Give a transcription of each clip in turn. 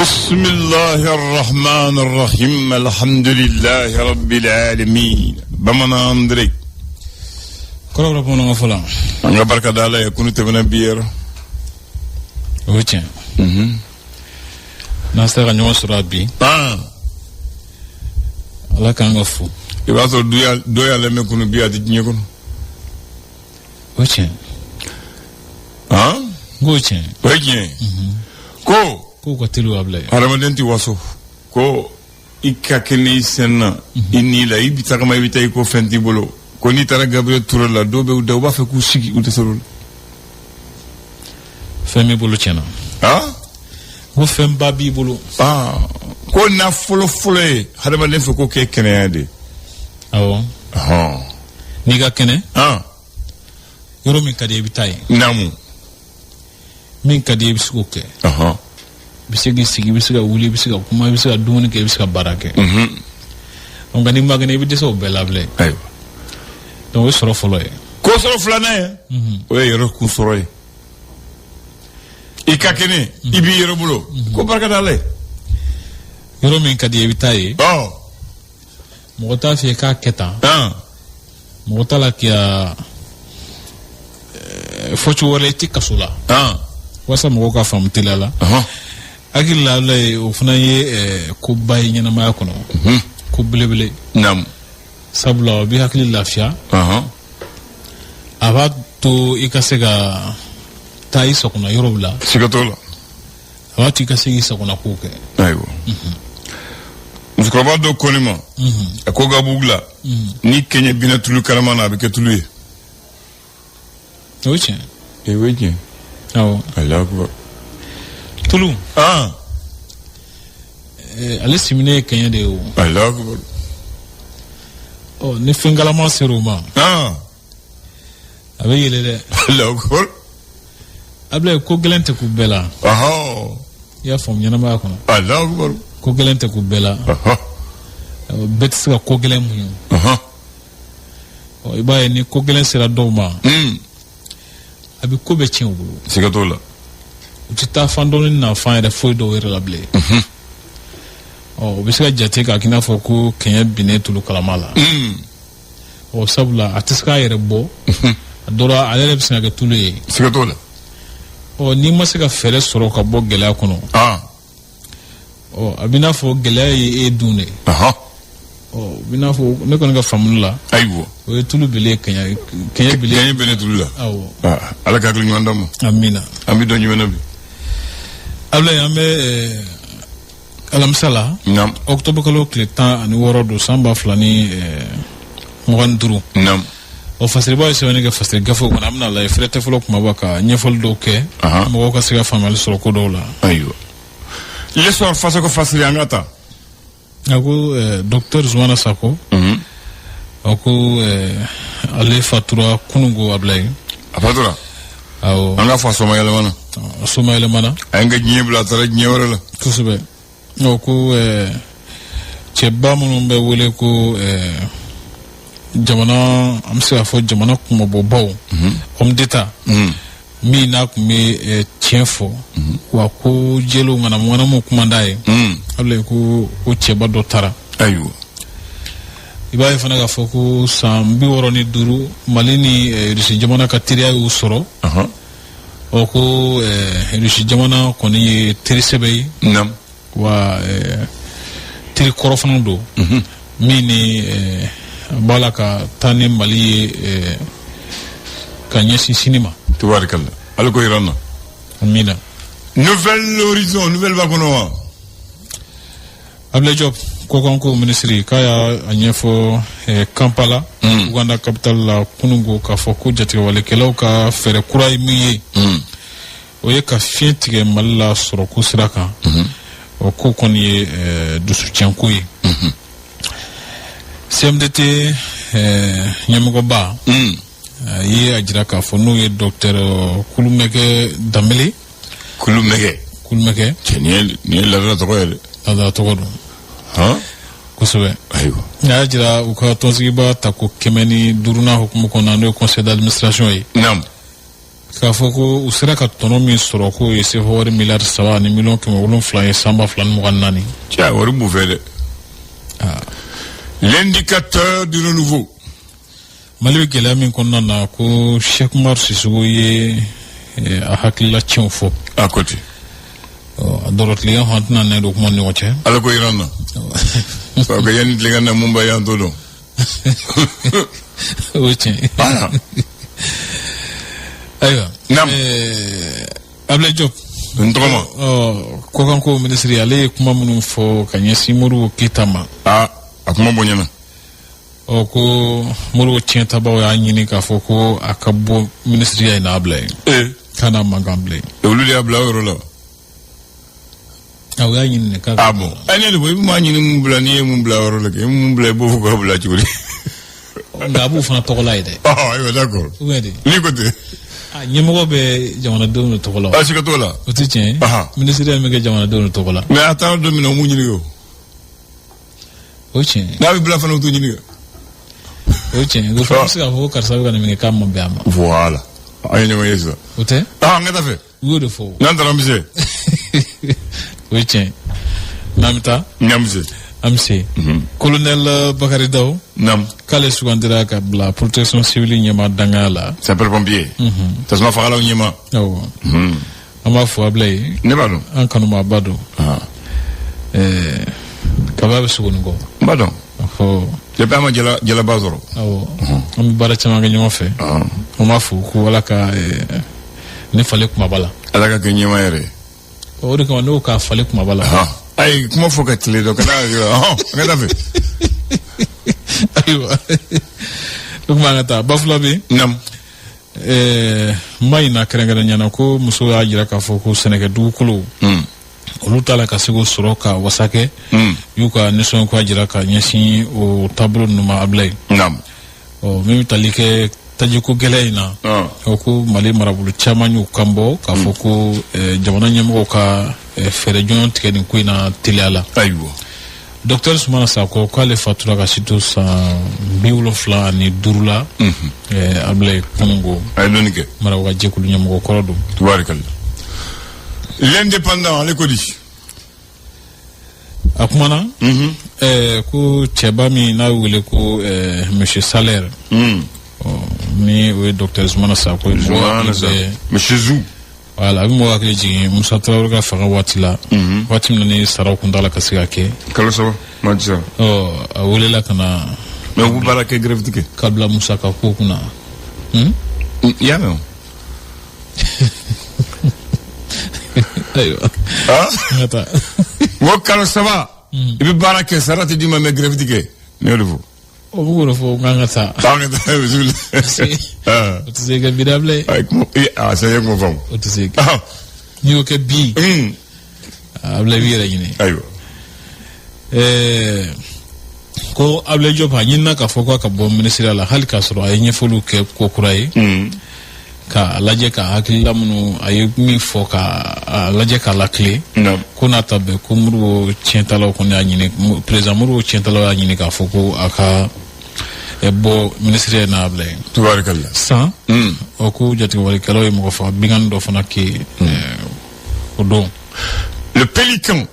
بسم الله الرحمن الرحيم الحمد لله رب العالمين bamanan André. Kɔrɔ bamanankan fɔlɔ. An ka barika da Ala ye, kunu tɛmɛna bi yɛrɛ. O ye tiɲɛ. N'an sera ka ɲɔgɔn sɔrɔ a bi, Ala k'an ka fo. I b'a sɔrɔ dɔ y'a lamɛn kunu, bi a tɛ diɲɛ kɔnɔ. O ye tiɲɛ. N k'o ye tiɲɛ. O ye tiɲɛ ye ko. K'o ka teli wa, Abulaye. Hadamaden tɛ waso ko i ka kɛnɛ i sen na, i ni la, i bɛ tagama, i bɛ taa i ko fɛn t'i bolo, ko n'i taara Gabriel Touré la, dɔw bɛ u da, u b'a fɛ k'u sigi, u tɛ se o la. Fɛn b'i bolo tiɲɛ na. Ko fɛnba b'i bolo. Ko nafolo fɔlɔ ye hadamaden fɛ ko k'e kɛnɛya de. Awɔ. N'i ka kɛnɛ, yɔrɔ min ka di i bɛ taa yen. Min ka di i bɛ se k'o kɛ. I bɛ se k'i sigi, i bɛ se ka wuli, i bɛ se ka kuma, i bɛ se ka dumuni kɛ, i bɛ se ka baara kɛ. Nka n'i ma kɛnɛ, i bɛ dɛsɛ o bɛɛ la bilen. Donc o ye sɔrɔ fɔlɔ ye. Ko sɔrɔ filanan ye, o ye yɛrɛ kun sɔrɔ ye. I ka kɛnɛ, i b'i yɛrɛ bolo, ko barika da Ala ye. Yɔrɔ min ka di i bɛ taa yen. Mɔgɔ t'a f'i ye k'a kɛ tan. Mɔgɔ t'a la k'i fɔcogo wɛrɛ, i tɛ kaso la. Walasa mɔgɔw ka faamu teliya la. Hakili la, Ala ye, o fana ye koba ye ɲɛnamaya kɔnɔ. Ko belebele. Sabula o b'i hakili lafiya. A b'a to i ka se ka taa i sagona yɔrɔw la. Siga t'o la. A b'a to i ka se k'i sagona kow kɛ. Ayiwa, musokɔrɔba dɔ ko ne ma, a ko gabugu la, ni kɛɲɛ binna tulu kalama na, a bɛ kɛ tulu ye. O ye tiɲɛ. Ee, o ye tiɲɛ. Awɔ. Alahu akubar. Tulu. Ale siminen ye kɛɲɛ de ye o. Alahu akubar. Ɔ, ni fɛn kalama sera o ma, a bɛ yɛlɛ dɛ. Alahu akubar. Abulaye, ko gɛlɛn tɛ k'u bɛɛ la. I y'a faamu, ɲɛnamaya kɔnɔ. Alahu akubar. Ko gɛlɛn tɛ k'u bɛɛ la. Bɛɛ tɛ se ka ko gɛlɛn muɲu. Ɔ, i b'a ye, ni ko gɛlɛn sera dɔw ma, a bɛ ko bɛɛ tiɲɛ u bolo. Siga t'o la. U tɛ taa fan dɔn ni nafan yɛrɛ foyi dɔw yɛrɛ la bilen. Ɔ, o bɛ se ka jate k'a k'i n'a fɔ ko kɛɲɛ binnen tulu kalama la. Ɔ, sabula a tɛ se k'a yɛrɛ bɔ. A dɔ la, ale yɛrɛ bɛ se ka kɛ tulu ye. Siga t'o la. Ɔ, n'i ma se ka fɛɛrɛ sɔrɔ ka bɔ gɛlɛya kɔnɔ, ɔ, a bɛ n'a fɔ gɛlɛya ye e dun de. Ɔ, o bɛ n'a fɔ ne kɔni ka faamuli la, o ye tulu bilen, kɛɲɛ kɛɲɛ bilen. Kɛɲɛ binnen tulu la. Awɔ. Ala ka hakili ɲuman d'an ma. Amina. An bɛ dɔn jumɛn na bi? Abulaye, an bɛ alamisa la. Octobre kalo tile 16 don, san 2025. Ɔ, fasiriba ye sɛbɛnni kɛ fasiri gafew kɔnɔ. An bɛna lajɛ fɛrɛ tɛ fɔlɔ kumaba ka ɲɛfɔli dɔw kɛ, mɔgɔw ka se ka faamuyali sɔrɔ ko dɔw la. Ayiwa, l'histoire fasako fasiri, an ka taa. A ko docteur Zumana Sako, a ko ale fatura kunungo, Abulaye. A fatura? Awɔ. An ka fɔ a sɔma yɛlɛmana. A soma yɛlɛmana. A ye n ka diɲɛ bila, a taara diɲɛ wɛrɛ la. Kosɛbɛ. O ko cɛba minnu bɛ wele ko jamana, an bɛ se k'a fɔ jamana kunmabɔbaw, homme d'état, min n'a tun bɛ tiɲɛ fɔ, wa ko jeliw ŋanamu ŋanamu kuma d'a ye, Abulaye, ko o cɛba dɔ taara. I b'a ye fana k'a fɔ ko san 65, Mali ni Rusi jamana ka teriya y'u sɔrɔ. Ɔ, ko Rusi jamana kɔni ye teri sɛbɛ ye, wa teri kɔrɔ fana don, min ni a b'a la ka taa ni Mali ye ka ɲɛsin sini ma. Tubaarikala, ala ko yira n na. Amina. Nouvel Horizon, nouvelle b'a kɔnɔ wa? Abulaye Diop, kɔkanko minisiri, k'a y'a ɲɛfɔ Kampala, Uganda capitale la kunungo, k'a fɔ ko jatigɛwalekɛlaw ka fɛɛrɛ kura ye min ye, o ye ka fiɲɛ tigɛ Mali la sɔrɔko sira kan. O ko kɔni ye dusucɛnko ye. CMDT ɲɛmɔgɔba a ye a jira k'a fɔ, n'o ye docteur Kulumɛkɛ Danbele. Kulumɛkɛ. Kulumɛkɛ. Cɛ, nin ye laadala tɔgɔ ye dɛ. Laadala tɔgɔ don. Kosɛbɛ. A y'a jira u ka tɔnsigiba tako 105nan hukumu kɔnɔ, n'o ye conseil d'administration ye. K'a fɔ ko u sera ka tɔnɔ min sɔrɔ, k'o ye sefa wari miliyari 3 ni miliyɔn 700 ye san 2024. Cɛ, wari b'u fɛ dɛ. L'indicateur du renouveau. Mali bɛ gɛlɛya min kɔnɔna na, ko Cheikh Umar Sissoco ye a hakilila tiɲɛw fɔ. A ko ten. A dɔrɔ tilegan fana tɛna nɛ don kuma ni ɲɔgɔn cɛ. Ala ko yiran na. Parce que yanni tilegan na, mun b'a y'an t'o dɔn. O ye tiɲɛ. Voilà. Ayiwa. Naam. Ablaye Diop. N tɔgɔma. Ɔ, kɔkanko minisiri, ale ye kuma minnu fɔ ka ɲɛsin Modibo Keyita ma. Aa, a kuma bonyana. Ɔ, ko Modibo tiɲɛtabaw y'a ɲini k'a fɔ ko a ka bɔ minisiriya in na, Ablaye. Ee. K'a n'a man kan bilen. Olu de y'a bila o yɔrɔ la. A, u y'a ɲini de k'a Ah bon. Ɛ, ne de ko i bɛ maa ɲini mun bila, n'i ye mun bila yɔrɔ la kɛ, i bɛ mun bila, i b'o fɔ k'a bila cogo di? Nka a b'u fana tɔgɔ la ye dɛ. Ɔ, ayiwa, d'accord. Ou bien de. N'i ko ten. A ɲɛmɔgɔ bɛ jamanadenw de tɔgɔ la. A siga t'o la. O tɛ tiɲɛ ye. Minisiriya min bɛ kɛ jamanadenw de tɔgɔ la. Mais a taara don min na, u m'u ɲininka o. O ye tiɲɛ ye. N'a bɛ bila fana, u t'u ɲininka. O ye tiɲɛ ye. O fana bɛ se k'a fɔ ko karisa bɛ ka nin min kɛ, k'a ma bɛn a ma. Voilà. An ye ɲɔgɔn ye sisan. O tɛ. Ah, an ka taa fɛ. U y'o de fɔ o. N'an taara, an bɛ se. O ye tiɲɛ ye. N'an bɛ taa. N'an bɛ se. An bɛ se. Colonel Bakari Daw. Naam. K'ale sugandira ka bila protection civile ɲɛmaa dangaya la. Sapeur pompier. Tasuma fagalaw ɲɛmaa. Awɔ. An b'a fɔ Ablaye. Ne b'a dɔn. An kanumaaba don. Kaba bɛ sogonin kɔ. N b'a dɔn. Ɔ. Depuis an ma jala jalaba sɔrɔ. Awɔ. An bɛ baara caman kɛ ɲɔgɔn fɛ. An b'a fɔ ko Ala ka ne falen kumaba la. Ala ka kɛ ɲɛmaa yɛrɛ ye. O de kama ne ko k'a falen kumaba la. Ayi, kuma fɔ ka tile dɔ ka na, ɔhɔn, an ka taa fɛ. Ayiwa, o tuma an ka taa Bafulabe. Naam. N b'a ɲina kɛrɛnkɛrɛnnenya na ko muso y'a jira k'a fɔ ko sɛnɛkɛ dugukolo, olu t'a la ka se k'o sɔrɔ ka wasa kɛ. Y'u ka nisɔngoya jira ka ɲɛsin o taabolo ninnu ma, Abulaye. Naam. Ɔ, min bɛ tali kɛ tajiko gɛlɛya in na, o ko Mali marabolo caman y'u kan bɔ k'a fɔ ko jamana ɲɛmɔgɔw ka fɛɛrɛ jɔnjɔn tigɛ nin ko in na teliya la. Ayiwa. Docteur Sumana Sakɔ, k'ale fatura ka si to san 75 la. Abulaye, kunungo. A ye dɔɔni kɛ. Marabagaw ka jɛkulu ɲɛmɔgɔ kɔrɔ don. Tubaarikala. L'indépendant, ale ko di? A kumana ko cɛba min n'a wele ko monsieur Salaire, ni o ye docteur Sumana Sakɔ ye. Sumana Sakɔ. Monsieur Zou. Voilà, a bɛ mɔgɔ hakili jigin Musa Tarawele ka fanga waati la. Waati min na ni saraw kun t'a la ka se ka kɛ. Kalo 3, ma di sara. Ɔ, a welela ka na. Mais u bɛ baara kɛ, grève ti kɛ. Ka bila musaka ko kunna. I y'a mɛn o? Ayiwa. Ah? An ka taa. N ko kalo 3. I bɛ baara kɛ, sara tɛ d'i ma, mais grève ti kɛ. Ne y'o de fɔ. O bɛ k'o de fɔ k'an ka taa. An ka taa, bisimila. O tɛ se ka bi dabila ye. Ayi, kuma a sa ye kuma faamu. O tɛ se ka. N'i y'o kɛ bi. Abulaye, b'i yɛrɛ ɲini. Ayiwa. Ko Abulaye Diop a ɲinina k'a fɔ k'a ka bɔ minisiriya la, hali k'a sɔrɔ a ye ɲɛfɔliw kɛ ko kura ye. K'a lajɛ ka hakilila minnu a ye min fɔ, k'a lajɛ k'a lakile. Ko n'a ta bɛɛ, ko Modibo tiɲɛtalaw kɔni y'a ɲini, président Modibo tiɲɛtalaw y'a ɲini k'a fɔ ko a ka bɔ minisiriya in na, Abulaye. Tubaarikala. San. Ɔ, ko jatigɛwalekɛlaw ye mɔgɔ faga binkanni dɔ fana kɛ o don. Le Pélican.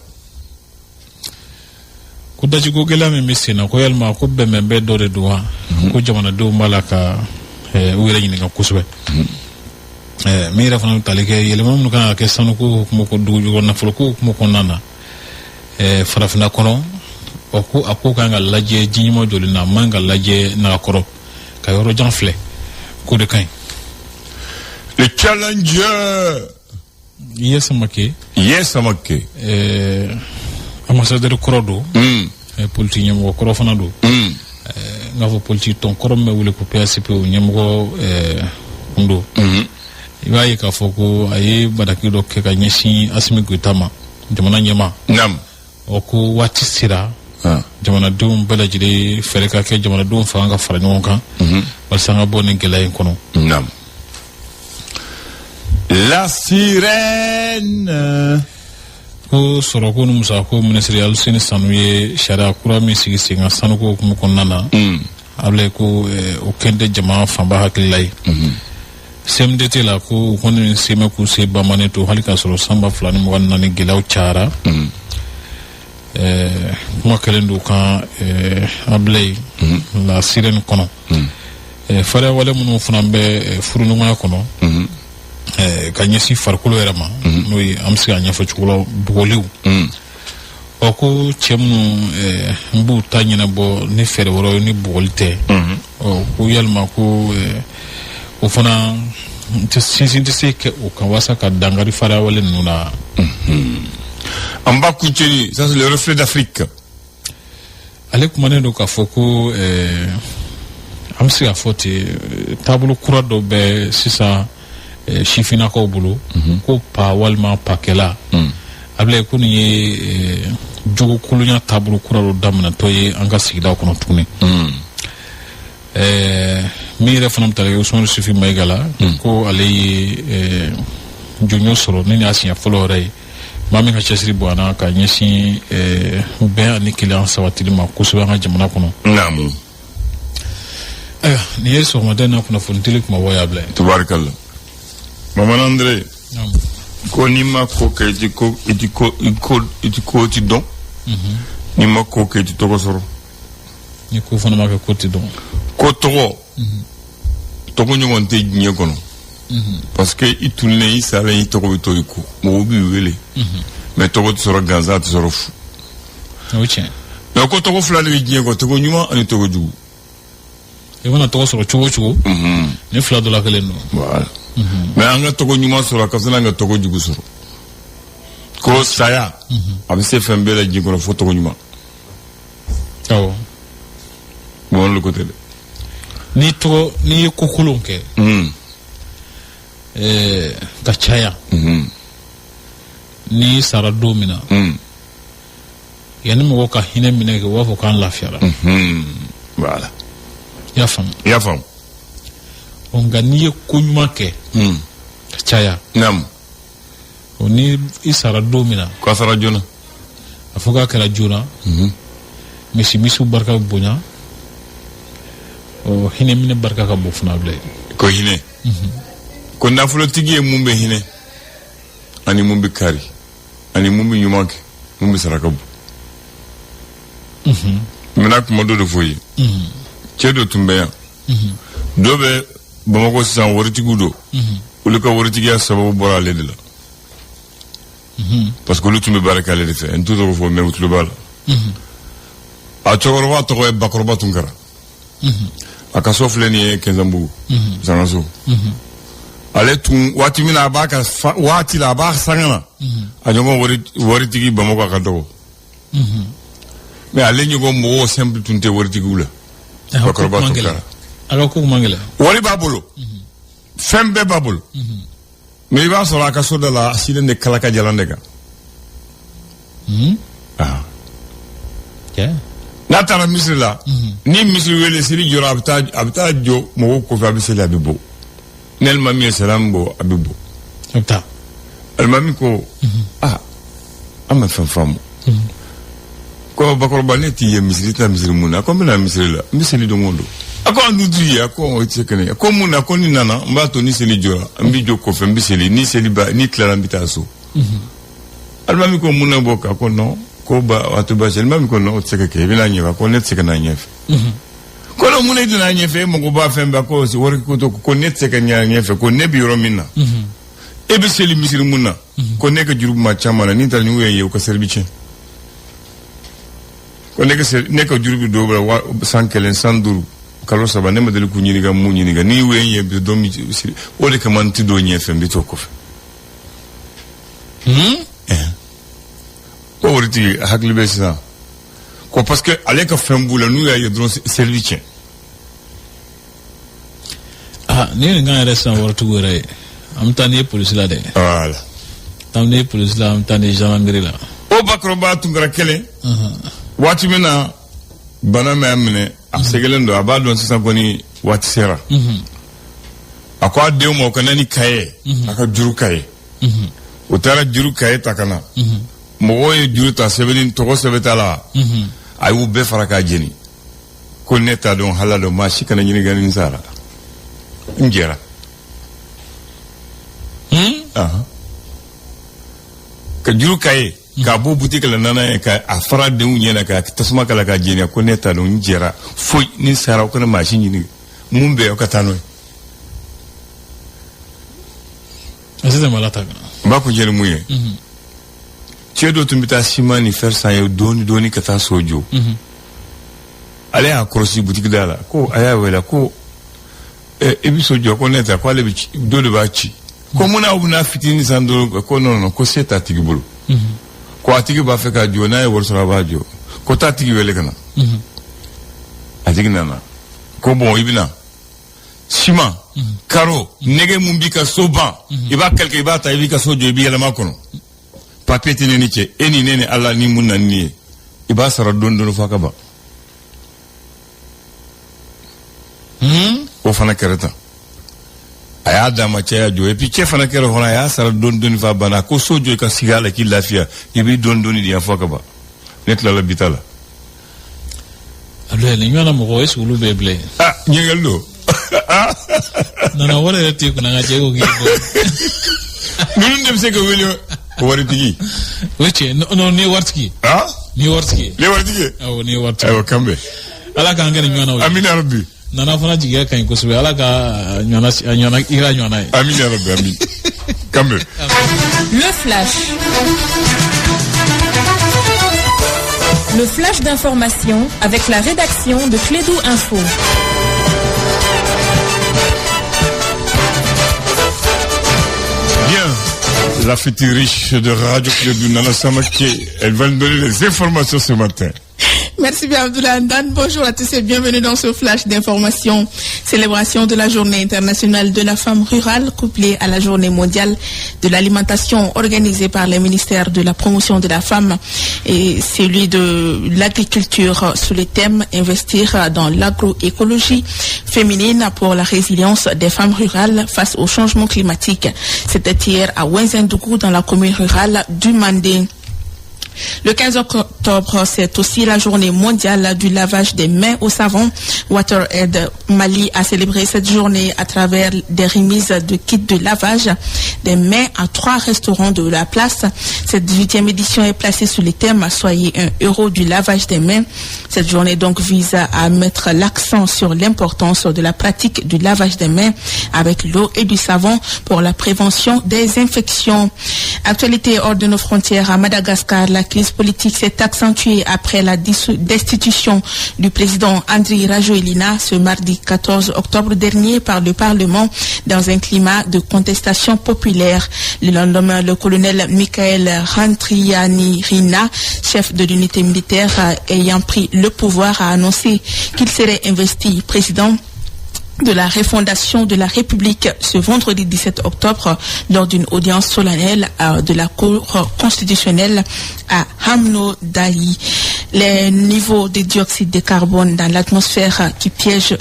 Ko dajiko gɛlɛya min bɛ sen na, ko yalima ko bɛnbɛnbɛn dɔ de don wa? Ko jamanadenw b'a la ka u yɛrɛ ɲininka kosɛbɛ. Min yɛrɛ fana bɛ tali kɛ yɛlɛma minnu kan ka kɛ sanuko hukumu ko, dugu jukɔrɔ nafoloko hukumu kɔnɔna na farafinna kɔnɔ, ɔ, ko a ko kan ka lajɛ ji ɲuman jɔlen na, a man ka lajɛ nagakɔrɔ ka yɔrɔ jan filɛ, k'o de ka ɲi. Le Challenger. Yes Samake. Yes Samake. Ambassadeur kɔrɔ don. Politique ɲɛmɔgɔ kɔrɔ fana don. N k'a fɔ politique tɔn kɔrɔ min bɛ wele ko PACP, o ɲɛmɔgɔ kun don. I b'a ye k'a fɔ ko a ye bataki dɔ kɛ ka ɲɛsin Asimi Goyita ma, jamana ɲɛmaa. Naam. Ɔ, ko waati sera. Jamanadenw bɛɛ lajɛlen, fɛɛrɛ ka kɛ, jamanadenw fanga ka fara ɲɔgɔn kan. Walasa an ka bɔ nin gɛlɛya in kɔnɔ. Naam. La sirène. Ko sɔrɔko ni musakako minisiri Aluseni Sanu ye sariya kura min sigi sen kan sanuko hukumu kɔnɔna na. Abulaye, ko o kɛn tɛ jama fanba hakilila ye. CMDT la ko u kɔni sen bɛ k'u sen banbannen to hali k'a sɔrɔ san 2024 gɛlɛyaw cayara. Kuma kɛlen don kan Ablaye la sirène kɔnɔ. Fariya wale minnu fana bɛ furuɲɔgɔnya kɔnɔ ka ɲɛsin farikolo yɛrɛ ma, n'o ye an bɛ se k'a ɲɛfɔ cogo la, bugɔliw. Ɔ ko cɛ minnu n b'u ta ɲɛnabɔ ni fɛɛrɛ wɛrɛw ye ni bugɔli tɛ, ɔ ko yalima ko o fana sinsin tɛ se kɛ o kan walasa ka dankari fariya wale ninnu na. An b'a kuncɛ, ça c'est le Reflet d'Afrique. Ale kumanen don k'a fɔ ko an bɛ se k'a fɔ ten, taabolo kura dɔ bɛ sisan sifinnakaw bolo ko pa walima pakɛla. Ablaye, ko nin ye jogo kolonya taabolo kura dɔ daminɛtɔ ye an ka sigidaw kɔnɔ tuguni. Min yɛrɛ fana bɛ tali kɛ Usumani Sufi Mayiga la, ko ale ye jɔnjɔn sɔrɔ ni y'a siɲɛ fɔlɔ yɛrɛ ye, maa min ka cɛsiri bonyana ka ɲɛsin bɛn ani kelenya sabatili ma kosɛbɛ an ka jamana kɔnɔ. Naamu. Ayiwa, nin ye sɔgɔmada in na kunnafonitili kumabaw ye, Ablaye. Tubarikala. Maman André, ko n'i ma ko kɛ, i ti ko, i ti ko, i ko, i ti ko ti dɔn. N'i ma ko kɛ, i ti tɔgɔ sɔrɔ. Ni ko fana ma kɛ, ko ti dɔn. Ko tɔgɔ, tɔgɔ ɲɔgɔn tɛ diɲɛ kɔnɔ. Parce que i tununnen, i salen, i tɔgɔ bɛ to i kɔ, mɔgɔw b'i wele. Mais tɔgɔ tɛ sɔrɔ gansan, a tɛ sɔrɔ fu. O ye tiɲɛ. Mais ko tɔgɔ fila de bɛ diɲɛ kɔnɔ, tɔgɔ ɲuman ani tɔgɔ jugu. I mana tɔgɔ sɔrɔ cogo o cogo, ni fila dɔ la kelen don. Voilà. Mais an ka tɔgɔ ɲuman sɔrɔ, a ka fisa n'an ka tɔgɔ jugu sɔrɔ. Ko saya, a bɛ se fɛn bɛɛ la diɲɛ kɔnɔ fo tɔgɔ ɲuman. Awɔ. Bon, le côté dɛ. Ni tɔgɔ, n'i ye ko kolon kɛ ka caya, n'i sara don min na, yanni mɔgɔw ka hinɛ minɛ kɛ, u b'a fɔ k'an lafiyara. Voilà. I y'a faamu? I y'a faamu. Ɔ, nka n'i ye ko ɲuman kɛ ka caya, o ni i sara don min na, K'a sara joona. A fɔ k'a kɛra joona, misi misiw barika bɛ bonya, ɔ hinɛ minɛ barika ka bon fana bilen. Ko hinɛ. Ko nafolotigi ye mun bɛ hinɛ, ani mun bɛ kari, ani mun bɛ ɲuman kɛ, mun bɛ saraka bɔ. N bɛna kuma dɔ de fɔ i ye. Cɛ dɔ tun bɛ yan. Dɔ bɛ Bamakɔ sisan, waritigiw don. Olu ka waritigiya sababu bɔra ale de la. Parce que olu tun bɛ baara kɛ ale de fɛ. N t'u tɔgɔ fɔ, mais u tulo b'a la. A cɛkɔrɔba tɔgɔ ye Bakɔrɔba Tunkara. A ka so filɛ nin ye Kɛnzanbugu. Sangaso. Ale tun waati min na a b'a ka waati la, a b'a sanga na. A ɲɔgɔn waritigi Bamakɔ a ka dɔgɔ. Mais ale ɲɔgɔn mɔgɔw simple tun tɛ waritigiw la. Bakɔrɔba Tunkara. A ka ko man gɛlɛn. Wari b'a bolo. Fɛn bɛɛ b'a bolo. Mais i b'a sɔrɔ a ka so da la, a silen de kalaka jalan de kan. N'a taara misiri la, ni misiri wele seli jɔra, a bɛ taa jɔ mɔgɔw kɔfɛ, a bɛ seli, a bɛ bɔ. Ni alimami ye salam bɔ, a bɛ bɔ. A bɛ taa. Alimami ko, aa, an ma fɛn faamu. Ko bakɔrɔba, ne t'i ye misiri, tɛna misiri mun na? A ko n bɛna misiri la, n bɛ seli don o don. A ko an dun t'u ye. A ko o tɛ se ka ne ye. Ko mun na? Ko ni nana, n b'a to ni seli jɔra, n bɛ jɔ kɔfɛ, n bɛ seli, ni seli ba ni tilala, n bɛ taa so. Alimami ko mun na bɔ? A ko non, ko ba a tɛ baasi. Alimami ko non, o tɛ se ka kɛ, i bɛna ɲɛfɛ. A ko ne tɛ se ka na ɲɛfɛ. Ko non, mun na i tɛna ɲɛfɛ? E mago b'a fɛn bɛɛ. Ko wari ko to, ko ne tɛ se ka ɲɛfɛ, ko ne bɛ yɔrɔ min na, e bɛ seli misiri mun na, ko ne ka juru ma caman na, ni taara ni ye, u ka seli bɛ tiɲɛ. Ko ne ka juru bɛ dɔw la san 1, san 5, kalo 3, ne ma deli k'u ɲininka mun ɲininka n'i ye n ye bi don min, o de kama n tɛ don ɲɛfɛ, n bɛ t'o kɔfɛ. Ko waritigi hakili bɛ sisan ko parce que ale ka fɛn b'u la, n'u y'a ye dɔrɔn, seli bɛ tiɲɛ. Ah, ni ye nin kan yɛrɛ sisan, waritigiw yɛrɛ ye, an bɛ taa n'i ye polisi la dɛ. Voilà. Taa n'i ye polisi la, an bɛ taa n'i ye gendarmerie la. O bakɔrɔba tun kɛra kelen waati min na, bana min y'a minɛ, a sɛgɛlen don, a b'a dɔn sisan kɔni waati sera. A ko a denw ma, o ka na ni kaye, a ka juru kaye. U taara juru kaye ta ka na. Mɔgɔw ye juru ta, sɛbɛnni tɔgɔ sɛbɛn t'a la. A y'u bɛɛ fara k'a jeni. Ko ne t'a dɔn, hala dɔn, maa si kana ɲininka ni n sara, n jɛra. Ka juru ka ye k'a bɔ butiki la nana ye ka a fara denw ɲɛna ka tasuma k'a la k'a jeni. A ko ne ta don, n jɛra foyi ni sara o kana maa si ɲini mun bɛ aw ka taa n'o ye. A sisan ala ta kan. N b'a kun jɛni mun ye, cɛ dɔ tun bɛ taa siman ni fer san ye dɔɔni dɔɔni ka taa so jɔ. Ale y'a kɔlɔsi butiki da la ko a y'a wele ko i bɛ so jɔ? Ko ne ta, ko ale bɛ ci dɔ de b'a ci. Ko mun na aw bɛna fitinin san dɔrɔn? Ko non non, ko se t'a tigi bolo, ko a tigi b'a fɛ k'a jɔ, n'a ye wari sɔrɔ a b'a jɔ. Ko taa tigi wele ka na. A tigi nana ko bon, i bɛna siman, carreau, nɛgɛ mun b'i ka so ban, i b'a calculer, i b'a ta, i b'i ka so jɔ, i b'i yɛlɛma kɔnɔ. Papier tɛ ne ni cɛ, e ni ne ni Ala ni mun na ni ye, i b'a sara dɔɔni dɔɔni f'a ka ban. O fana kɛra tan, a y'a d'a ma, cɛ y'a jɔ. Et puis cɛ fana kɛra fana, a y'a sara dɔɔni dɔɔni f'a banna. A ko so jɔ, i ka sigi a la k'i lafiya, i b'i dɔɔni dɔɔni di yan f'a ka ban. Ne tilala bi ta la. Abdoulaye, nin ɲɔgɔnna mɔgɔ, est ce que olu bɛ bilen? Ah, ɲininkali don. Nana wari yɛrɛ t'i kunna, nka cɛ ko k'i bɔ. Ninnu de bɛ se ka wele waritigi. O ye tiɲɛ. Non, ni ye waritigi ye. Ah. Ni ye waritigi ye. Ni ye waritigi ye. Awɔ, ni ye waritigi ye. Ayiwa, kan bɛn. Ala k'an kɛ nin ɲɔgɔnnaw ye. Amina rabi. Nana fana jigiya ka ɲi kosɛbɛ. Ala ka ɲɔgɔnna ɲɔgɔnna i kɛra ɲɔgɔnna ye. Amina rabi, amin. Kan bɛn. Le flash. Le flash d'information avec la rédaction de Klédu Info. Bien, la future riche de Radio Klédu, Nana Samake, elle va nous donner les informations ce matin. Merci bien, Abdoulaye Andan. Bonjour à tous et bienvenue dans ce flash d'information. Célébration de la Journée internationale de la femme rurale couplée à la Journée mondiale de l'alimentation organisée par les ministères de la promotion de la femme et celui de l'agriculture sous le thème Investir dans l'agroécologie féminine pour la résilience des femmes rurales face au changement climatique. C'était hier à Ouenzindougou dans la commune rurale du Mandé. Le 15 octobre, c'est aussi la journée mondiale du lavage des mains au savon. WaterAid Mali a célébré cette journée à travers des remises de kits de lavage des mains à 3 restaurants de la place. Cette 18e édition est placée sous le thème Soyez un héros du lavage des mains. Cette journée donc vise à mettre l'accent sur l'importance de la pratique du lavage des mains avec l'eau et du savon pour la prévention des infections. Actualité hors de nos frontières, à Madagascar, la crise politique s'est accentuée après la destitution du président Andry Rajoelina ce mardi 14 octobre dernier par le Parlement dans un climat de contestation populaire. Le lendemain, le colonel Michael Randrianirina, chef de l'unité militaire ayant pris le pouvoir, a annoncé qu'il serait investi président de la refondation de la République ce vendredi 17 octobre lors d'une audience solennelle de la Cour constitutionnelle à Hamnodaï. Les niveaux de dioxyde de carbone dans l'atmosphère qui piège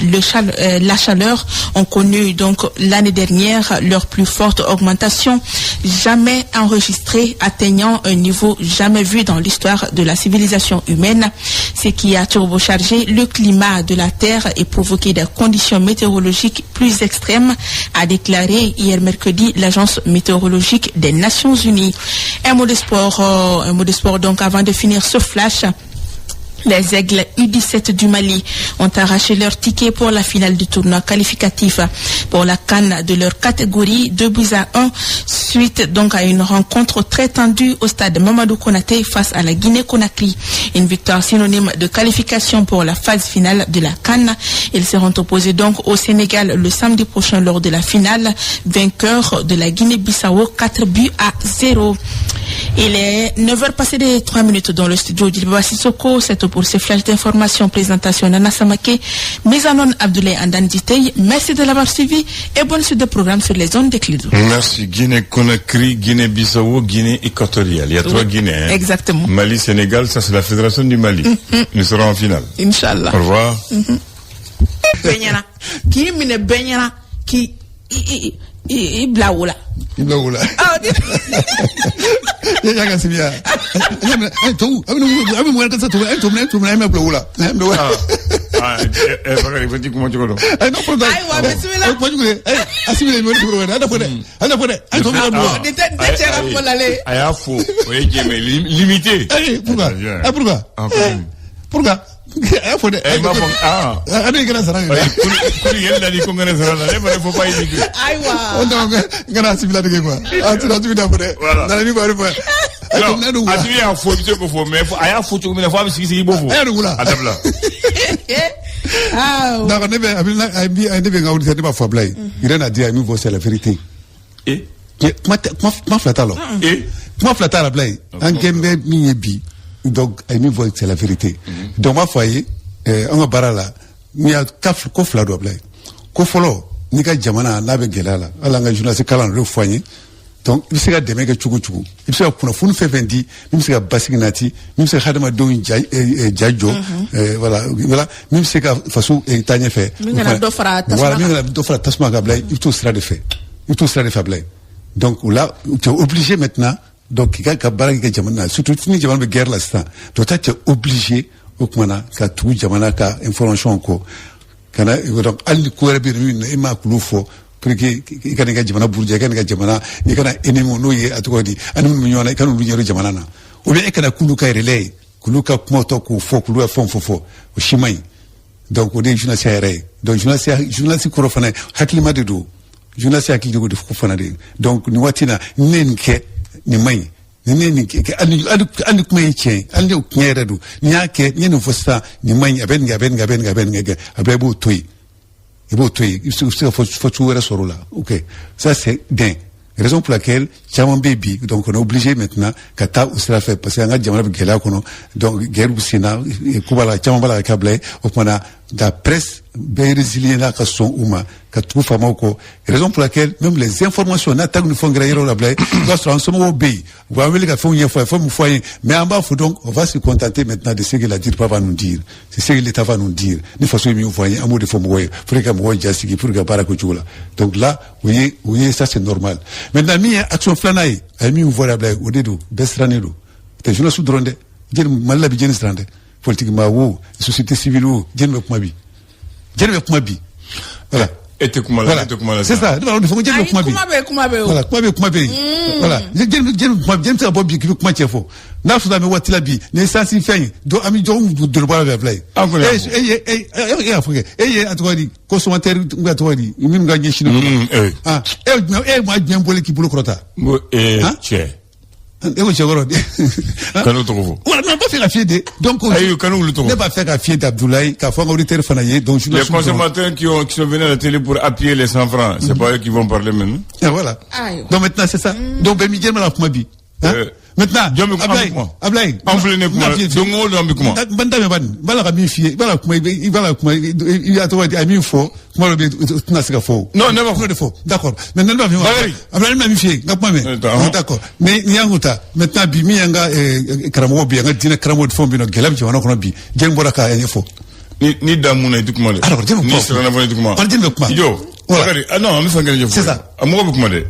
la chaleur ont connu donc l'année dernière leur plus forte augmentation jamais enregistrée, atteignant un niveau jamais vu dans l'histoire de la civilisation humaine, ce qui a turbochargé le climat de la Terre et provoqué des conditions météorologiques plus extrêmes, a déclaré hier mercredi l'agence météorologique des Nations Unies. Un mot de sport donc avant de finir ce flash. Les Aigles U17 du Mali ont arraché leur ticket pour la finale du tournoi qualificatif pour la CAN de leur catégorie 2-1 suite donc à une rencontre très tendue au stade Mamadou Konaté face à la Guinée-Conakry. Une victoire synonyme de qualification pour la phase finale de la CAN. Ils seront opposés donc au Sénégal le samedi prochain lors de la finale, vainqueur de la Guinée-Bissau 4-0. Il est 9h passées de 3 minutes dans le studio d'Ilba Sissoko. C'est tout pour ce flash d'information. Présentation Nana Samake, mise en onde Abdoulaye Andan Ditey. Merci de l'avoir suivi et bonne suite de programme sur les zones de Klédu. Merci. Guinée-Conakry, Guinée-Bissau, Guinée équatoriale. Il y a 3 Guinées. Hein? Exactement. Mali, Sénégal, ça c'est la fédération du Mali. Nous serons en finale. Inch'Allah. Au revoir. Qui mine benyana qui i bila wo la. I bila wo la. E y'a ka sigi yan. Ayi tubabu a bɛ mun kɛ sisan tubabu ayi tubabu ayi bɛ bila wo la. Ah, Bakari, faut kuma cogo dɔn. Ayi, non, problème. Ayiwa, bisimila. Kuma jugu de. Ayi, Assimi de ɲɔgɔn cogo dɛ. An tɛ fɔ dɛ. An tɛ fɔ dɛ. An tɔ bɛ ka don. Nin tɛ nin tɛ cɛ ka kuma lale. A y'a fo, o ye jɛ, mais limité. Ayi, pourquoi? Ah, pourquoi? Ah, continue. Pourquoi? A y'a fɔ dɛ. Eh, i m'a fɔ, ah. A ne kɛra sara ye. Kulu yɛlɛ la ni ko ŋɛnɛ sara la, ne fana faut pas imiter. Ayiwa. O donc n kana Assimi ladege quoi. Ah, tu l'as tu fɔ dɛ. Voilà. Nana min b'a fɔ. Non, Assimi y'a fo, i bɛ se k'o fɔ, mais a y'a fo cogo min na, fo a bɛ sigi sigi i b'o fo. A y'a dugu la. A dabila. Ah. D'accord, ne bɛ a bɛ ne bɛ n ka auditeur, ne b'a fɔ Ablaye. Rien à dire, a ye min fɔ, c'est la vérité. Eh? Kuma tɛ, kuma fila t'a la. Eh? Kuma fila t'a la, Ablaye. An kɛn bɛ min ye bi, donc a ye min fɔ, c'est la vérité. Donc n b'a fɔ a ye, an ka baara la, n'i y'a ko fila don, Ablaye. Ko fɔlɔ, n'i ka jamana n'a bɛ gɛlɛya la, hali an ka journaliste kalan o de fɔ an ye. Donc i bɛ se ka dɛmɛ kɛ cogo cogo, i bɛ se ka kunnafoni fɛn fɛn di min bɛ se ka basigi nati, min bɛ se ka hadamadenw ja ja jɔ, voilà, min bɛ se ka faso taa ɲɛfɛ. Min kana dɔ fara tasuma Voilà, min kana dɔ fara tasuma kan, Ablaye, i bɛ t'o sira de fɛ. I bɛ t'o sira de fɛ, Ablaye. Donc là, tu es obligé maintenant, donc i ka baara kɛ jamana na, surtout ni jamana bɛ guerre la sisan. Donc toi, tu es obligé o tuma na ka tugu jamana ka information kɔ. Kana donc hali ni ko wɛrɛ bɛ yen min e m'a kulu fɔ pour que i kana i ka jamana buruja, i kana i ka jamana, i kana ennemi n'o ye a tɔgɔ di, ani minnu bɛ ɲɔgɔn na, i kana olu ɲɛdɔn jamana na. Ou bien e kana k'olu ka relais ye, k'olu ka kumaw tɔ k'o fɔ, k'olu ka fɛnw fɔ fɔ, o si man ɲi. Donc o de ye journaliste yɛrɛ ye. Donc journaliste kɔrɔ fana hakilima de don. Journaliste hakili de ko fana de. Donc nin waati na, ni ne ye nin kɛ, nin man ɲi. Ni ne ye nin kɛ, hali ni kuma ye tiɲɛ ye, hali ni o tiɲɛ yɛrɛ don, ni y'a kɛ, ni ye nin fɔ sisan, nin man ɲi, a bɛ nin kɛ, a bɛ nin kɛ, a bɛ nin kɛ, a bɛ nin kɛ, a bɛɛ, i b'o to yen. I b'o to yen, i bɛ se ka fɔ cogo wɛrɛ sɔrɔ o la. Ok, ça c'est bien. Raison pour laquelle caman bɛ bi, donc on est obligé maintenant ka taa o sira fɛ, parce que an ka jamana bɛ gɛlɛya kɔnɔ. Donc guerre bɛ sen na, ko b'a la, caman b'a la ka kɛ bila ye. O tuma na, la presse bɛɛ résilier n'a ka sɔn u ma ka tugu faamaw kɔ. Raison pour laquelle même les informations n'a tag ni fɛnw kɛra yɔrɔ la bila ye, i b'a sɔrɔ an somɔgɔw bɛ yen, u b'an wele ka fɛnw ɲɛfɔ a ye, fɛn min fɔ an ye, mais an b'a fɔ, donc on va se contenter maintenant de ce que la DIRPA va nous dire, c'est ce que l'État va nous dire. Ni faso ye min fɔ an ye, an b'o de fɔ mɔgɔw ye pour que ka mɔgɔw jasigi, pour que ka baara kɛ o cogo la. Donc là, o ye, ça c'est normal. Maintenant, min ye action filanan ye, a ye min fɔ bila ye, o de don, bɛɛ sirannen don. Tɛ journaliste dɔrɔn dɛ, jɛni Mali la bi, jɛni siran dɛ, politique maa wo, société civile wo, jɛni bɛ kuma bi, jɛni bɛ kuma bi, voilà. E tɛ kuma la, Voilà. e tɛ kuma la. C'est ça, ne b'a fɔ ko jɛni bɛ Ayi, kuma bi. Kuma bɛ, kuma bɛ o. Voilà, kuma bɛ, kuma bɛ yen. Voilà, jɛni bɛ kuma, jɛni bɛ se ka bɔ bi k'i bɛ kuma cɛ fɔ. N'a sɔrɔ an bɛ waati la bi, nin ye sansi fɛn ye, donc an bɛ jɔn doni bɔ la bila ye. An kɔni y'a fɔ. E y'a fɔ kɛ, e ye a tɔgɔ di, consommateur n ka tɔgɔ di, minnu ka ɲɛsin don. Ah, e ye jumɛn, e ye maa jumɛn bɔlen k'i bolo kɔrɔta? N ko Hein? cɛ. E ko cɛkɔrɔ. Kan'o tɔgɔ fɔ. Voilà, non, n b'a fɛ ka fiyɛ de. Donc Ayi, kan'olu tɔgɔ fɔ. Ne b'a fɛ ka fiyɛ d'Abdoulaye, k'a fɔ an ka auditeur fana ye. Donc Les consommateurs qui sont venus à la télé pour appuyer les 100 francs, c'est pas eux qui vont parler maintenant. Et voilà. Ayiwa. Donc maintenant, c'est ça. Donc bɛɛ mi jɛn la kuma bi. Hein? Maintenant, Jɔn bɛ kuma? Ablaye, An bɛ kuma. Ablaye. An filɛ nin ye kuma la. N'a fiyɛ- Don o don an bɛ kuma. N ban daminɛ bani. N b'a la ka min f'i ye, i b'a la kuma, i b'a la kuma, i y'a tɔgɔ di, a ye min fɔ, kuma dɔ bɛ yen, o tɛna se ka fɔ o. Non, ne b'a fɔ. Kuma de fɔ. D'accord. Maintenant, ne b'a f'i ye. Bakary. Ablaye, ne bɛna min f'i ye, n ka kuma mɛn. Attends. D'accord. Mais n'i y'an kun ta, maintenant bi, min y'an ka karamɔgɔ bi, an ka diinɛ karamɔgɔ fɛnw bɛ yen nɔ, gɛlɛya bɛ jamana kɔnɔ bi, jɛni bɔra k'a ɲɛfɔ. Ni da mun na, i tɛ kuma dɛ. Alors, jɛni bɛ kuma. Ni siranna fana, i tɛ kuma. Wala, jɛni bɛ kuma. I jɔ. Voilà. Bakary, ah non, an bɛ fɛn kelen ɲɛfɔ. C'est ça. A mɔgɔ bɛ kuma dɛ.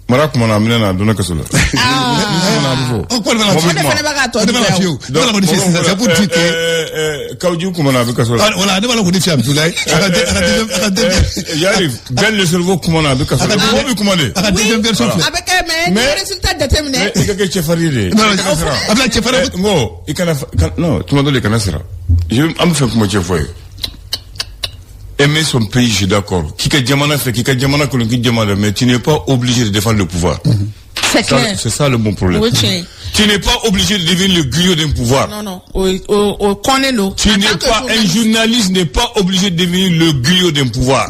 Mara kumana, a minɛ na, a donna kaso la. Ni kumana, a bɛ fɔ. Oh, quoi, voilà. Mɔgɔ bɛ O de kuma. fana bɛ k'a tɔ Ne b'a la juguya f'i ye o. o. Ne b'a la k'o de f'i ye sisan, c'est pour dire que Kawuji kumana, a bɛ kaso la. Ah, voilà, ne b'a la k'o de f'i ye, Abdoulaye. A ka deuxième J'arrive. Ben le cerveau kumana, a bɛ kaso la. Mɔgɔ bɛ kuma de. A ka deuxième version filɛ. A bɛ kɛ, mais ni résultat jateminɛ. Mais i ka kɛ cɛfarin de ye. Non, I kana siran. Abdoulaye, cɛfarin. N ko i kana, non, tuma dɔ la i kana siran. An bɛ fɛ kuma cɛ fɔ ye. Aimer son pays, je suis d'accord. K'i ka jamana fɛ, k'i ka jamana kanu, k'i jamana, mais tu n'es pas obligé de défendre le pouvoir. C'est Ça, clair. c'est ça le bon problème. O ye tiɲɛ ye. Tu n'es pas obligé de devenir le griot d'un pouvoir. Non, non, o kɔnnen don. Tu En n'es tant que pas, un journaliste. Journaliste n'est pas obligé de devenir le griot d'un pouvoir.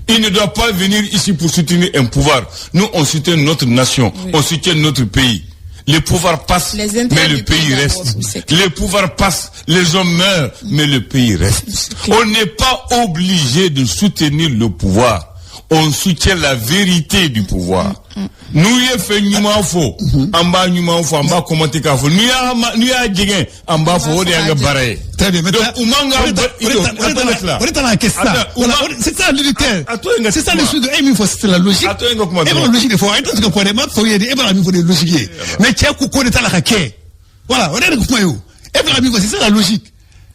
Il ne doit pas venir ici pour soutenir un pouvoir. Nous, on soutient notre nation, on soutient notre pays. Les pouvoirs passent, Les intérêts mais le du pays pays d'abord, reste. oui, c'est clair. Les pouvoirs passent, les hommes meurent, mais le pays reste. C'est clair. On n'est pas obligé de soutenir le pouvoir. On soutient la vérité du pouvoir. N'u ye fɛn ɲuman fɔ, an b'a ɲuman fɔ, an b'a commenter k'a fɔ. N'u y'a jɛngɛ, an b'a fɔ, o de y'an ka baara ye. Très bien. Maintenant, Donc, u man kan o de ta la kɛ sisan. Attends, Voilà, c'est ça l'unité. A to yen ka C'est ça kuma. le sud. E min fɔ, c'est la logique. A to yen ka kuma E b'a dɔrɔn. logique de fɔ. A ye tɛ se ka fɔ dɛ. N b'a fɔ ye de, e b'a min fɔ de ye logique ye. Mais cɛ ko de t'a la ka kɛ. Voilà, o de ye kuma ye o. E b'a min fɔ, c'est ça la logique.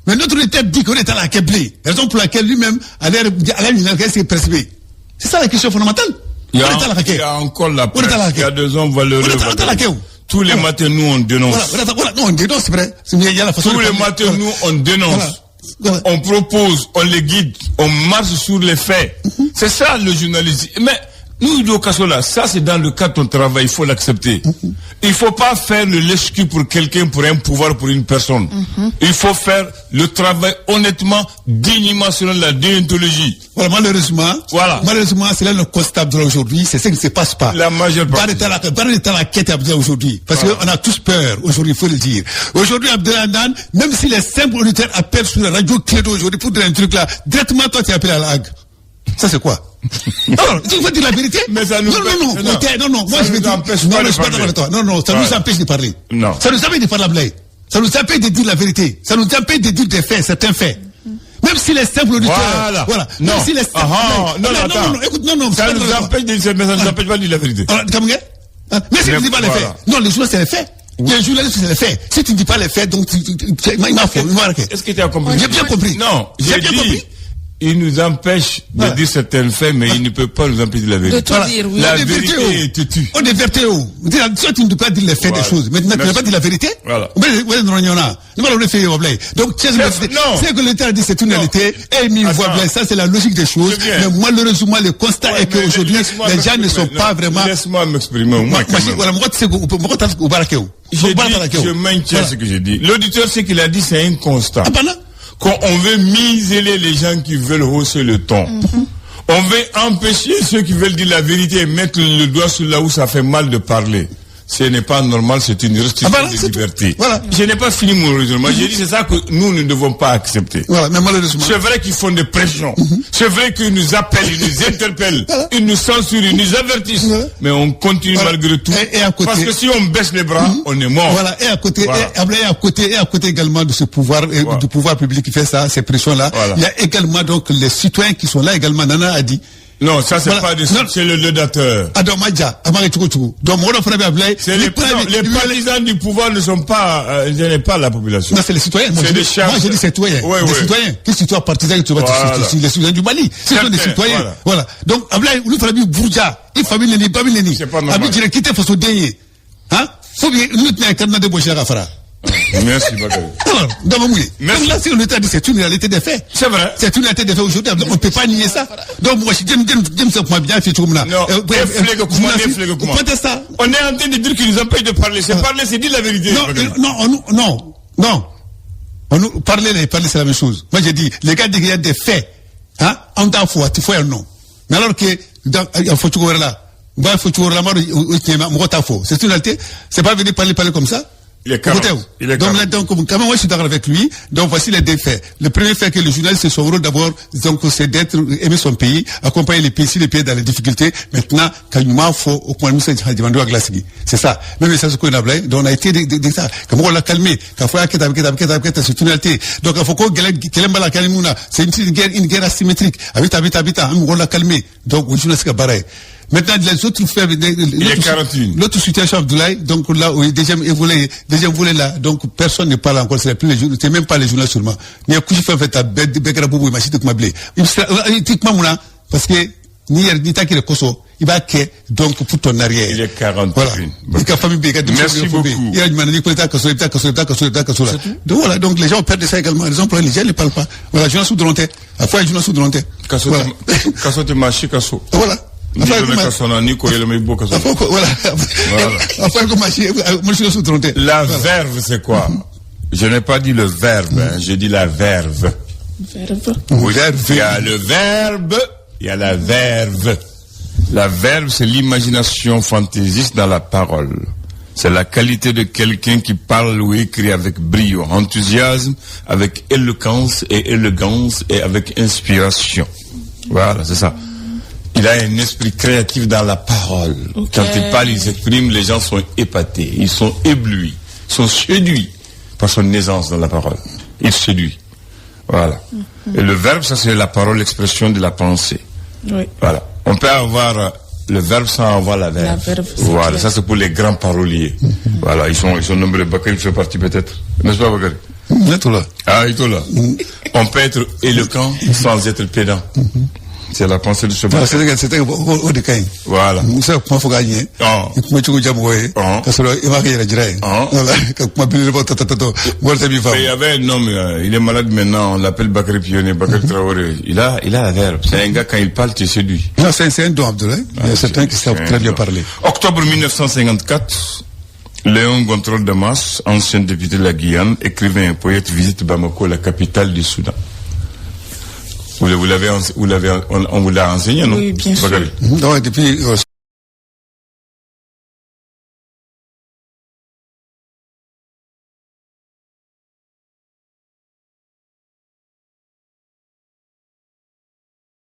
Mais notre auditeur dit qu'on est à la Kébli. Raison pour laquelle lui-même allait perceber. C'est ça la question fondamentale. Il y a encore la presse. Il y a des hommes valeureux. Tous les matins, nous, on dénonce. Voilà, non, on dénonce, c'est vrai. Tous les matins, nous, on dénonce. Voilà. On propose, on les guide, on marche sur les faits. C'est ça, le journalisme. Mais nous, là, ça, c'est dans le cadre de ton travail, il faut l'accepter. Il ne faut pas faire le lèche-cul pour quelqu'un, pour un pouvoir, pour une personne. Il faut faire le travail honnêtement, dignement, selon la déontologie. Voilà, malheureusement, voilà. Malheureusement, c'est là le constat d'aujourd'hui, c'est ce qui ne se passe pas. La majeure partie. Barre la quête aujourd'hui, parce qu'on a tous peur, aujourd'hui, il faut le dire. Aujourd'hui, Abdoulaye Ndane, même si les simples auditeurs appellent sur la radio Clédo aujourd'hui pour dire un truc là, directement, toi, tu appelles à la Hague. Ça, c'est quoi? Non, il faut dire la vérité. Mais ça nous non, non, non, moi je vais dire. Non, je suis pas d'accord avec toi. Non, non, ça nous empêche de parler. Non. Ça nous empêche de parler, Ablaye. Ça nous empêche de dire la vérité. Ça nous empêche de dire des faits, certains faits. Même si les simples auditeurs. Voilà. Non. Même si les simples. Non, non, écoute, non, non. Ça nous empêche de dire, mais ça nous empêche pas de dire la vérité. Mais si tu ne dis pas les faits. Non, les journalistes, c'est les faits. Les journalistes, c'est les faits. Si tu ne dis pas les faits, donc il m'a fait. Est-ce que tu as compris? J'ai bien compris. Non, j'ai bien compris. Il nous empêche de dire certains faits, mais il ne peut pas nous empêcher de la vérité. De tout dire, oui. La vérité est têtue. On est verté. Soit tu ne peux pas dire les faits des choses. Maintenant, tu ne peux pas dire la vérité. Voilà. Donc, c'est que l'État a dit, c'est une réalité. Et il voit bien, ça, c'est la logique des choses. Mais malheureusement, le constat est qu'aujourd'hui, les gens ne sont pas vraiment. Laisse-moi m'exprimer. Voilà, je maintiens ce que j'ai dit. L'auditeur, ce qu'il a dit, c'est un constat. Quand on veut miseler les gens qui veulent hausser le ton, on veut empêcher ceux qui veulent dire la vérité et mettre le doigt sur là où ça fait mal de parler. Ce n'est pas normal, c'est une restriction de liberté. Voilà. Je n'ai pas fini mon raisonnement. J'ai dit c'est ça que nous ne devons pas accepter. Voilà, mais malheureusement. C'est vrai qu'ils font des pressions. C'est vrai qu'ils nous appellent, ils nous interpellent, ils nous censurent, ils nous avertissent. Mais on continue malgré tout. Et à côté, parce que si on baisse les bras, on est mort. Voilà, et à côté, et à côté également de ce pouvoir, du pouvoir public qui fait ça, ces pressions-là. Voilà. Il y a également donc les citoyens qui sont là également. Nana a dit. Non, ça c'est pas c'est le laudateur. C'est les partisans du pouvoir ne sont pas, ce n'est pas la population. Non, c'est les citoyens. Moi, j'ai dit citoyens. Ouais, des citoyens. Qu'est-ce que tu sois partisan, tu vas les citoyens du Mali. Ce sont des citoyens. Voilà. Donc, Ablaye, nous famille Bourja, il famille Leni, Babi Leni. C'est pas normal. Abi dirait quitter Faso Denye. Hein? Faut bien, nous tenons un cadenas de Bochera Fara. Merci, Bakary. Alors, donc là, si l'État dit c'est une réalité des faits. C'est vrai. C'est une réalité des faits aujourd'hui. On ne peut pas nier ça. Donc, moi, je dis, bien fait tout là. Non, on est en train de dire qu'il nous empêche de parler. C'est parler, c'est dire la vérité. Non, non, non, non. Parler, c'est la même chose. Moi, j'ai dit, les gars disent qu'il y a des faits. Hein? On t'a fait, tu fais un non. Mais alors que, il faut toujours là. Il faut toujours là, c'est une réalité. C'est pas venir parler comme ça. Il est 40. Il est 40. Donc, quand même, moi, je suis d'accord avec lui. Donc, voici les deux faits. Le premier fait que le journaliste, c'est son rôle d'abord, donc, c'est d'être, aimer son pays, accompagner les pays, si les pays dans les difficultés. Maintenant, quand il m'a faut, au point de vue, c'est ça. Même ça, c'est qu'on a donc, on a été, de ça. Comme on l'a calmé. Quand faut, c'est une réalité. Donc, il faut qu'on c'est une guerre asymétrique. On l'a calmé. Donc, le journaliste, c'est maintenant, les autres faits, l'autre situation Abdoulaye, donc là, au deuxième volet là, donc personne ne parle encore, c'est plus les journalistes, c'est même pas les journalistes seulement. Ni à couche fait ta bête, bête, parce que, ni ni koso, il va donc pour ton arrière. Il est 41. Voilà. Merci beaucoup. Il y a une donc voilà, donc les gens perdent ça également. Les gens, les gens ne parlent pas. Voilà, journaliste sous Dronté. À fois, journaliste sous Dronté. Kasso te marché, Kasso. Voilà. La verve, c'est quoi? Je n'ai pas dit le verbe, hein, j'ai dit la verve. Verve. Oui. Il y a le verbe, il y a la verve. La verve, c'est l'imagination fantaisiste dans la parole. C'est la qualité de quelqu'un qui parle ou écrit avec brio, enthousiasme, avec éloquence et élégance et avec inspiration. Voilà, c'est ça. Il a un esprit créatif dans la parole. Okay. Quand il parle, il s'exprime, les gens sont épatés, ils sont éblouis, ils sont séduits par son aisance dans la parole. Il séduit. Voilà. Et le verbe, ça c'est la parole, l'expression de la pensée. Oui. Voilà. On peut avoir le verbe sans avoir la verbe. La verbe, voilà, ça c'est pour les grands paroliers. Voilà, ils sont nombreux. Bakary fait partie peut-être. N'est-ce pas, Bakary? Ne t'o la. Ah, i t'o la. On peut être éloquent sans être pédant. C'est la pensée de ce Non, c'est o de ka ɲi. Voilà. I bɛ se ka kuma fɔ k'a ɲɛ. I kuma cogo diya mɔgɔ ye. Ka sɔrɔ i m'a kɛ yɛrɛ jira ye. Voilà, ka kuma belebelebaw ta ta ta ta, mɔgɔ tɛ min Mais il y faamu. avait un homme, il est malade maintenant, on l'appelle Bakary Pionnier, Bakary Traoré. Il a la verbe. C'est un gars, quand il parle, tu es séduit. Non, c'est un don, Abdoulaye. Il y a certains qui savent très bien parler. Octobre 1954, Léon Gontran Damas, ancien député de la Guyane, écrivain et poète, visite Bamako, la capitale du Soudan. Vous l'avez, on vous l'a enseigné, non? Oui, bien sûr. Bakary? Ouais, depuis